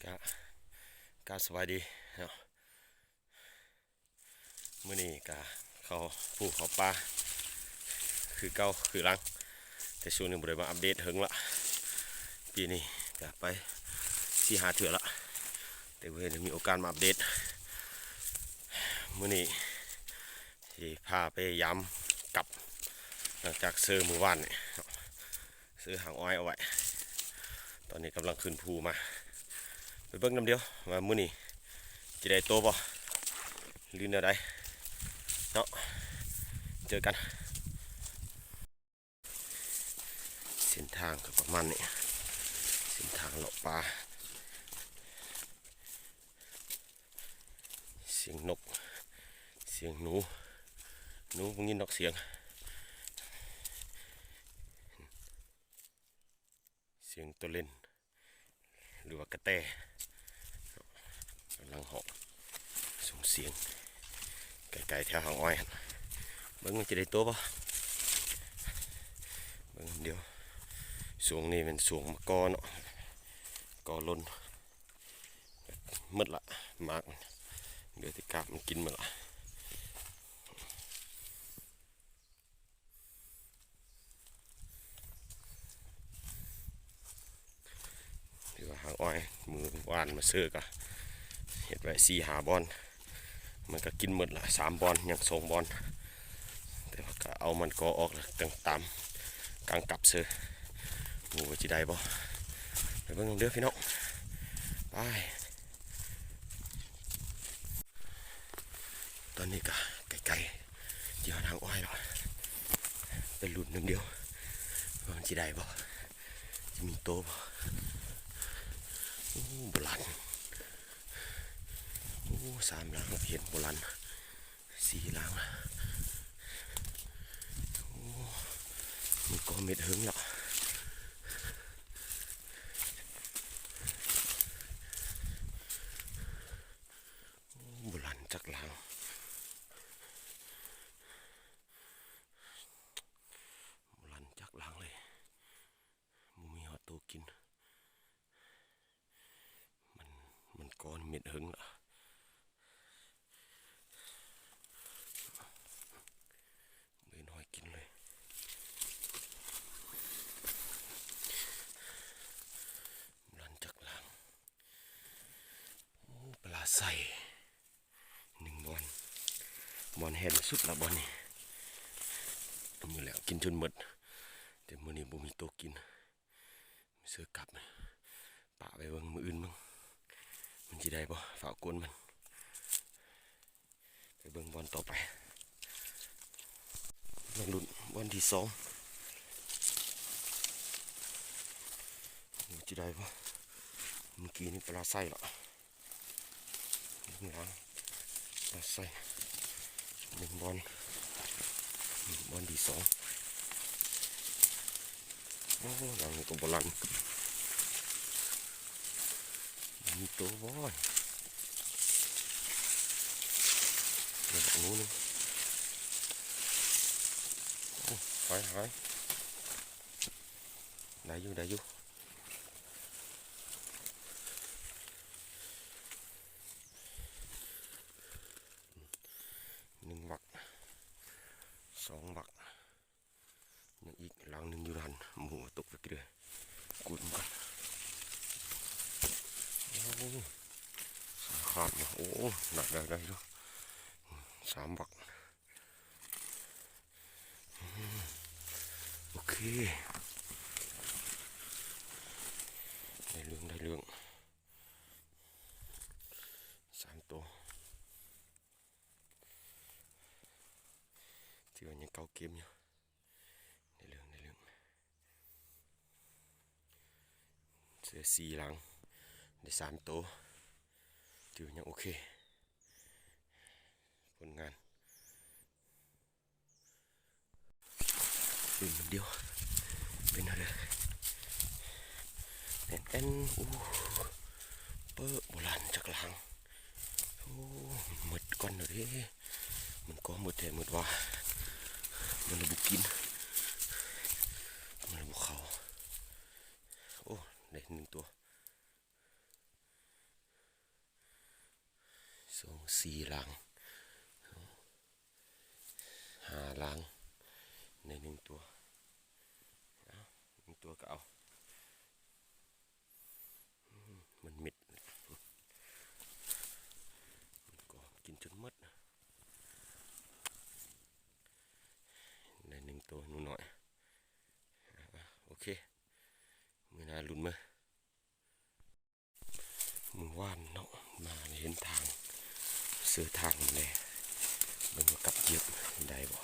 ກະ ກະສະບາຍດີເນາະ. ມື້ນີ້ກະເຂົ້າພູເຂົ້າປ່າຄືເກົ່າຄືຫຼັງ, ແຕ່ຊ່ວງນີ້ບໍ່ໄດ້ມາອັບເດດເຖິງລະ. ປີນີ້ກະໄປສີ່ຫ້າເທື່ອລະ ແຕ່ບໍ່ໄດ້ມີໂອກາດມາອັບເດດ. ມື້ນີ້ຊິພາໄປຢາມກັບ ຫຼັງຈາກເຊີມື້ວານນີ້ເນາະ. ຊື້ຫາງອ້ອຍເອົາໄວ້. ຕອນນີ້ກຳລັງຂຶ້ນພູມາ. ໄປເບິ່ງນຳດຽວວ່າມື້ນີ້ຈະໄດ້ໂຕບໍ່ ຫຼືແນວໃດເນາະ. ເຈີກັນ. ເສັ້ນທາງກໍປະມານນີ້, ເສັ້ນທາງເລາະປ່າ. ສຽງນົກ ສຽງໜູ ໜູບໍ່ຍິນດອກສຽງ. ສຽງໂຕເລັນ ຫຼືວ່າກະແຕ ກຳລັງຮ້ອງສົ່ງສຽງໄກໆ ແຖວຫາງອ້ອຍຫັ້ນ. ເບິ່ງວ່າຈະໄດ້ໂຕບໍ່ ເບິ່ງດຽວ. ຊ່ວງນີ້ແມ່ນຊ່ວງມະກໍເນາະ, ກໍຫຼົ່ນ ໝົດລະໝາກມັນ, ເຫຼືອແຕ່ກາບມັນກິນໝົດລະ. ຖືວ່າຫາງອ້ອຍ ມື້ວານມາເຊີກະເຮັດໄວ້ສີ່ຫ້າບ່ອນ, ມັນກະກິນໝົດລະສາມບ່ອນ, ຍັງສອງບ່ອນ. ແຕ່ວ່າກະເອົາມັນກໍອອກລະ ກາງຕາມກາງກັບເຊີ. ບໍ່ຮູ້ວ່າຊິໄດ້ບໍ່, ໄປເບິ່ງນຳເດີພີ່ນ້ອງ. ໄປ. ຕອນນີ້ກະໃກ້ໆ ຊິຮອດຫາງອ້ອຍແລ້ວ, ໄປລຸ້ນນຳດຽວວ່າມັນຊິໄດ້ບໍ່, ຊິມີໂຕບໍ່. ໂອ້ ບໍ່ຫຼັນ. ໂອ້ ສາມຫຼັງລະ ເຫັນບໍ່ຫຼັນ. ສີ່ຫຼັງລະ. ໂອ້ ມັນກໍເມັດເຫິງລະ. ໂອ້ ບໍ່ຫຼັນຈັກຫຼັງ, ບໍ່ຫຼັນຈັກຫຼັງເລີຍ. ບໍ່ມີຮອດໂຕກິນ. ມັນ ມັນກໍເມັດເຫິງລະ, ບໍ່ເຫັນຮອຍກິນເລີຍ. ບໍ່ຫຼັນຈັກຫຼັງ. ໂອ້ ປະລາໄຊໜຶ່ງບ່ອນ, ບ່ອນແຮງສຸດລະບ່ອນນີ້. ມື້ແລ້ວກິນຈົນໝົດ, ແຕ່ມື້ນີ້ບໍ່ມີໂຕກິນ. ເຊີກັບ ປະໄວ້ເບິ່ງມື້ອື່ນເບິ່ງ ມັນຊິໄດ້ບໍ່. ຟ້າວກວນມັນ. ໄປເບິ່ງບ່ອນຕໍ່ໄປ, ມາລຸ້ນບ່ອນທີສອງ ວ່າຊິໄດ້ບໍ່. ມື້ກີ້ນີ້ປະລາໄຊລະ. ເບິ່ງຫຼັງ ມາໃສ່ໜຶ່ງບ່ອນ, ບ່ອນທີສອງ. ໂອ້ ຫຼັງນີ້ກໍບໍ່ຫຼັນ, ມີໂຕບໍ່? ນີ້ໜູໜຶ່ງ. ໂອ້ ຫາຍ ຫາຍ. ໄດ້ຢູ່ ໄດ້ຢູ່. ໜຶ່ງບັກ ສອງບັກ, ຍັງອີກຫຼັງໜຶ່ງຢູ່ຫັ້ນ. ໝູຕົກໄປເລີຍ, ກຸດມັນກ່ອນ. ໂອ້ ສາຍຂາດເນາະ. ໂອ້ ໄດ້ ໄດ້ ໄດ້ຢູ່ ສາມບັກ. ໂອເຄ ໄດ້ເລື່ອງ ໄດ້ເລື່ອງ. ສາມໂຕ ຖືວ່າຍັງເກົ່າເກມຢູ່. ໄດ້ເລື່ອງ ໄດ້ເລື່ອງ. ເສືອສີ່ຫຼັງ ໄດ້ສາມໂຕ, ຖືວ່າຍັງໂອເຄ ຜົນງານ. ຕື່ມດຽວ ເປັນແນວໃດ? ແອນໆ. ໂອ້ ເປີ ບໍ່ຫຼັນຈັກຫຼັງ. ໂອ້ ມືດກ່ອນເດ້, ມັນກໍມືດແທ້ມືດວ່າ, ມັນບໍ່ກິນ ມັນບໍ່ເຂົ້າ. ໂອ້ ໄດ້ໜຶ່ງຕົວ. ສອງ ສີ່ຫຼັງ ຫ້າຫຼັງ ໄດ້ໜຶ່ງຕົວ ເອົາ ໜຶ່ງຕົວກໍເອົາ ອືມ ມັນມິດ ມັນກໍກິນຈົນໝົດ ໄດ້ໜຶ່ງຕົວໜູນ້ອຍ ໂອເຄ ມື້ໜ້າລຸ້ນເບິ່ງ. ມື້ວານເນາະ ມາເຫັນທາງ ເສື້ອທາງມາແດ່ ເບິ່ງວ່າກັບຢຽບໄດ້ບໍ່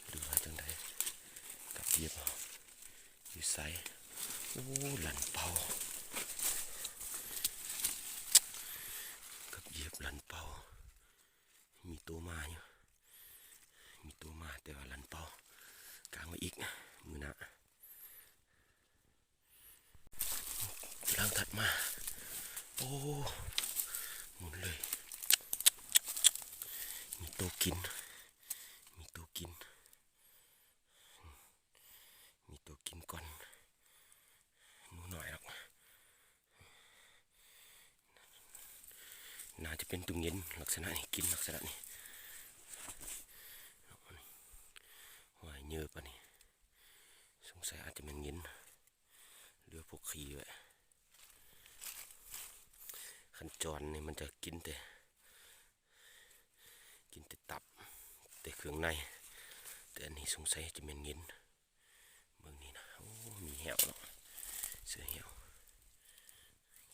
ຫຼືວ່າຈັ່ງໃດ ກັບຢຽບຢູ່ໃສ ໂອ້ ລັນເປົ່າ ກັບຢຽບລັນເປົ່າ. ມີໂຕມາຢູ່ ມີໂຕມາ ແຕ່ວ່າລັນເປົ່າ ກາງໄວ້ອີກ ມື້ໜ້າ ຫຼັງຖັດມາ ໂອ້ ໝູນເລີຍ ມີໂຕກິນ ມີໂຕກິນ ມີໂຕກິນກ່ອນ ໜູນ້ອຍດອກ ໜ້າຈະເປັນໂຕເຫງັນ ລັກສະນະນີ້ ກິນລັກສະນະນີ້ ຫວາຍເຍີປານນີ້ ສົງໄສອາດຈະແມ່ນເຫງັນ ເຫຼືອພວກຂີ້ໄວ້ ຄັນຈອນນີ້ມັນຈະກິນແຕ່ ກິນແຕ່ຕັບ ແຕ່ເຄື່ອງໃນ ແຕ່ອັນນີ້ສົງໄສຈະແມ່ນເຫງັນ ເບິ່ງນີ້ນະ ໂອ້ ມີແຫ້ວເນາະ ເສື້ອແຫ້ວ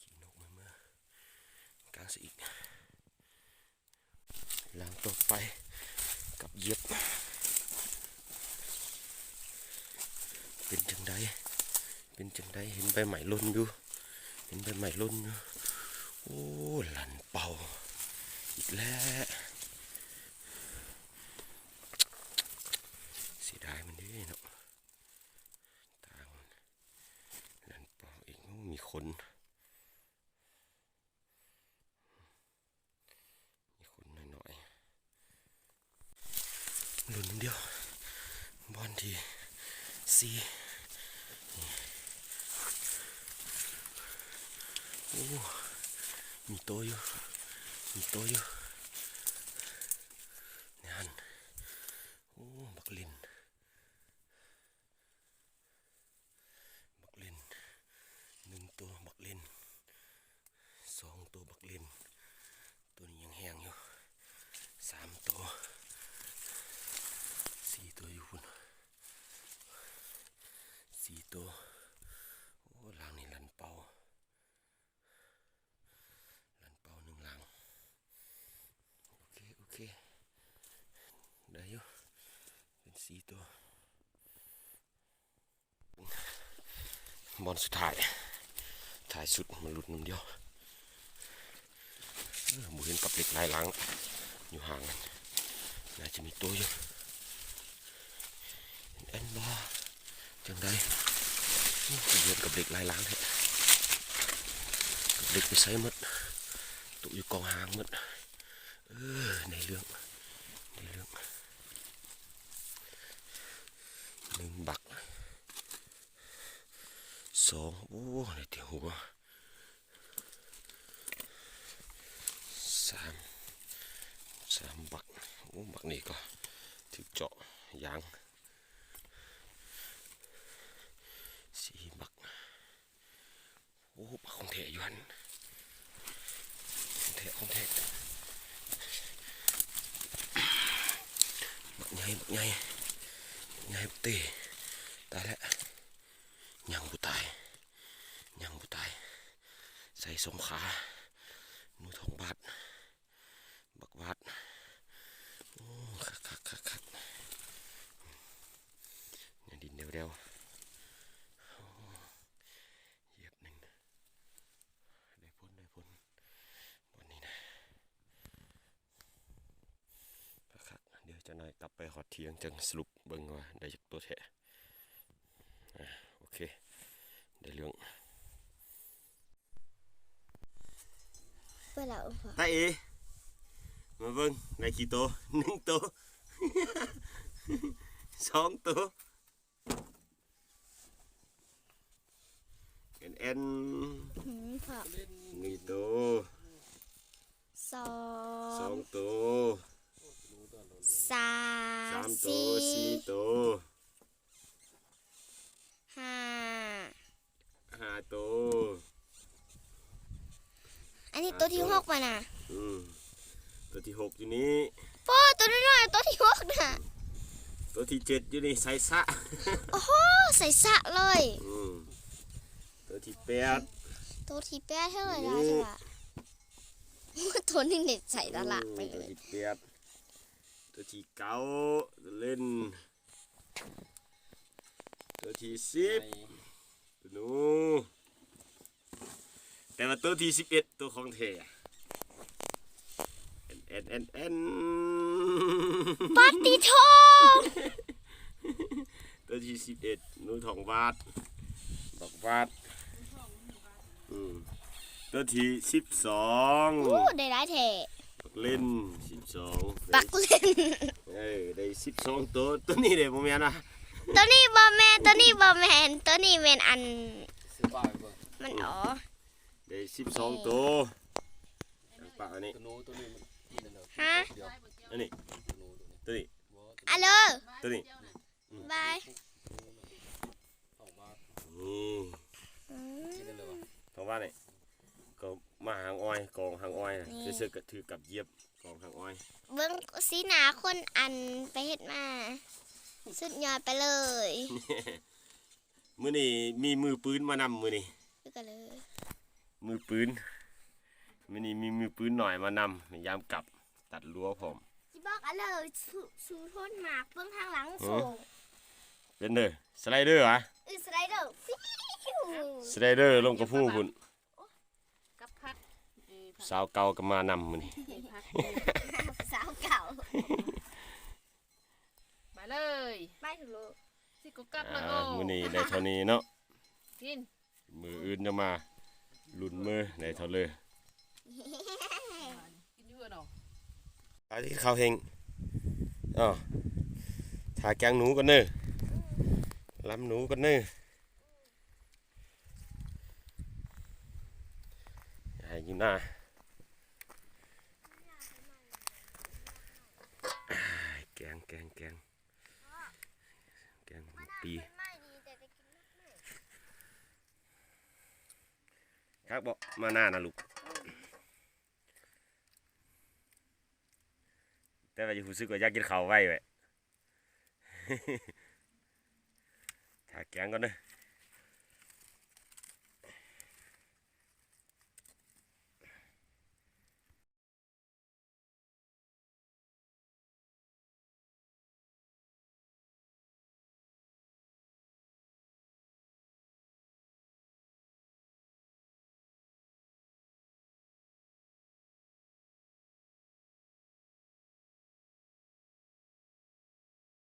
ຂີ້ນົກເມືອໆ ກາງຊະອີກ ຫຼັງຕໍ່ໄປ ກັບຢຽບ ເປັນຈັ່ງໃດ ເປັນຈັ່ງໃດ ເຫັນໃບໄມ້ຫຼົ່ນຢູ່ ເຫັນໃບໄມ້ຫຼົ່ນຢູ່ ໂອ້ ລັນເປົ່າອີກແລ້ວ ເສຍດາຍມັນເດ້ເນາະ ຕ່າງມັນ ລັນເປົ່າອີກ ໂອ້ ມີຂົນ ມີຂົນນ້ອຍໆ ລຸ້ນດຽວ ບ່ອນທີສີ່ ໂອ້ ມີໂຕຢູ່ ມີໂຕຢູ່ ນັ້ນ ໂອ້ ບັກເຫຼັ້ນ ບັກເຫຼັ້ນ ໜຶ່ງໂຕບັກເຫຼັ້ນ ສອງໂຕບັກເຫຼັ້ນ ໂຕນີ້ຍັງແຮງຢູ່ ສາມໂຕ ສີ່ໂຕຢູ່ພຸ້ນ ສີ່ໂຕ ໂອ້ ຫຼັງນີ້ລັນເປົ່າ ລັນເປົ່າໜຶ່ງຫຼັງ ໂອເຄ ໂອເຄ ໄດ້ຢູ່ ເປັນສີ່ໂຕ ບ່ອນສຸດທ້າຍ ທ້າຍສຸດມາລຸ້ນນຳດຽວ ເອີ ບໍ່ເຫັນກັບເຫຼັກຫຼາຍຫຼັງ ຢູ່ຫ່າງນັ້ນ ໜ້າຈະມີໂຕຢູ່ ແອນບໍ່ ຈັ່ງໃດ ໂອ້ ຄືເຫັນກັບເຫຼັກຫຼາຍຫຼັງແທ້ ກັບເຫຼັກໄປໃສໝົດ ຕົກຢູ່ກອງຮ່າງໝົດ ເອີ ໃນເລື່ອງ ໃນເລື່ອງ ໜຶ່ງບັກ ສອງ ໂອ້ ໄດ້ແຕ່ຫົວ ສາມ ສາມບັກ ໂອ້ ບັກນີ້ກໍຖືກເຈາະຢາງ ສີ່ບັກ ໂອ້ ບັກຂອງແທ້ຢູ່ຫັ້ນ ຂອງແທ້ ຂອງແທ້ ບັກໃຫຍ່ ບັກໃຫຍ່ ບັກໃຫຍ່ເຕະ ຕາຍແລ້ວ ຍັງບໍ່ຕາຍ ຍັງບໍ່ຕາຍ ໃສ່ສອງຂາ ໜູທອງບາດ ບັກຫວາດ ໂອ້ ຄັກໆໆໆ ຍັງດິນແດວໆ ໂອ້ ຢຽບໜຶ່ງ ໄດ້ຜົນ ໄດ້ຜົນ ບ່ອນນີ້ນະ ຄັກໆ ດຽວຈັກໜ້ອຍກັບໄປຮອດຖຽງ ຈັ່ງສະຫຼຸບເບິ່ງວ່າໄດ້ຈັກໂຕແທ້ ອ່າ ໂອເຄ ໄດ້ເລື່ອງ ເປີດແລ້ວ ຕາເອ ມາເບິ່ງ ໄດ້ກີ່ໂຕ ໜຶ່ງໂຕ ສອງໂຕ. ແອນ ອືມ ພໍ່ ໜຶ່ງໂຕ ສອງ ສອງໂຕ ສາມ ສາມໂຕ ສີ່ ສີ່ໂຕ ຫ້າ ຫ້າໂຕ ອັນນີ້ໂຕທີຫົກມັນນະ ອືມ ໂຕທີຫົກຢູ່ນີ້ ໂປ້ ໂຕນ້ອຍໆ ໂຕທີຫົກນະ ໂຕທີເຈັດຢູ່ນີ້ ໃສສະ ໂອ້ໂຫ ໃສສະເລີຍ ອືມ ໂຕທີແປດ ໂຕທີແປດເທົ່າໃດລະ ນີ້ ໂຕນີ້ນີ້ໃສຕະຫຼາກໄປເລີຍ ໂຕທີແປດ ໂຕທີເກົ້າ ເຫຼັ້ນ ໂຕທີສິບ ໂຕໜູ ແຕ່ວ່າໂຕທີສິບເອັດ ໂຕຂອງແທ້ ແອນ ແອນ ແອນ ປາຕິໂທ ໂຕທີສິບເອັດ ໜູທ້ອງຫວາດ ບັກຫວາດ ອືມ ໂຕທີສິບສອງ ໂອ້ ໄດ້ຫຼາຍແທ້ ບັກເຫຼັ້ນ ສິບສອງ ບັກເຫຼັ້ນ ເອີ ໄດ້ສິບສອງໂຕ ໂຕນີ້ເດ້ ບໍ່ແມ່ນຫວາ ໂຕນີ້ບໍ່ແມ່ນ ໂຕນີ້ບໍ່ແມ່ນ ໂຕນີ້ແມ່ນອັນ ມັນ ອໍ ໄດ້ສິບສອງໂຕ ປາອັນນີ້ ຮະ ອັນນີ້ ໂຕນີ້ ອາໂລ ໂຕນີ້ ບາຍ ນີ້ ອືມ ເພາະວ່ານີ້ ກໍມາຫາງອ້ອຍ ກອງຫາງອ້ອຍນະ ນີ້ ເສື້ອກະຖືກັບຢຽບກອງຫາງອ້ອຍ ເບິ່ງສີໜ້າຄົນອັນໄປເຮັດມາ ສຸດຍອດໄປເລີຍ ມື້ນີ້ມີມືປືນມານຳ ມື້ນີ້ ຄືກັນເລີຍ ມືປືນ ມື້ນີ້ມີມືປືນໜ້ອຍມານຳ ຍາມກັບ ຕັດລົວພ້ອມ ຊິບອກອັນເລີຍ ສູ ສູທົນມາກເບິ່ງທາງຫຼັງ ເອີ ໂຊ ເປັນເດີ ສະໄລເດີຫວາ ເອີ ສະໄລເດີ ຟິວ ສະໄລເດີລົງກະພູພຸ້ນ ກັບຜັກ ເອີ ຜັກ ສາວເກົ່າກໍມານຳມື້ນີ້ ເອີ ຜັກ ສາວເກົ່າ ມາເລີຍ ໄປເຖາະລູກ ຊິກໍກັບແລ້ວ ອ່າ ໂອ້ ມື້ນີ້ໄດ້ເທົ່ານີ້ເນາະ ກິນ ມື້ອື່ນຈະມາລຸ້ນມື້ໃດເທົ່າເລີ ກິນຢູ່ເນາະ ໄປກິນເຂົ້າເຮັງ ອ້າວ ຖ້າແກງໜູກ່ອນເດີ ລຳໜູກ່ອນເດີ ໃຫ້ຢູ່ນາ ແກງ ແກງ ແກງ ແກງປີ ຄັກບໍ່ ມາໜ້ານະລູກ ແຕ່ວ່າຮູ້ສຶກວ່າຢາກກິນເຂົ້າໄວແວະ ຖ້າແກງກ່ອນເດີ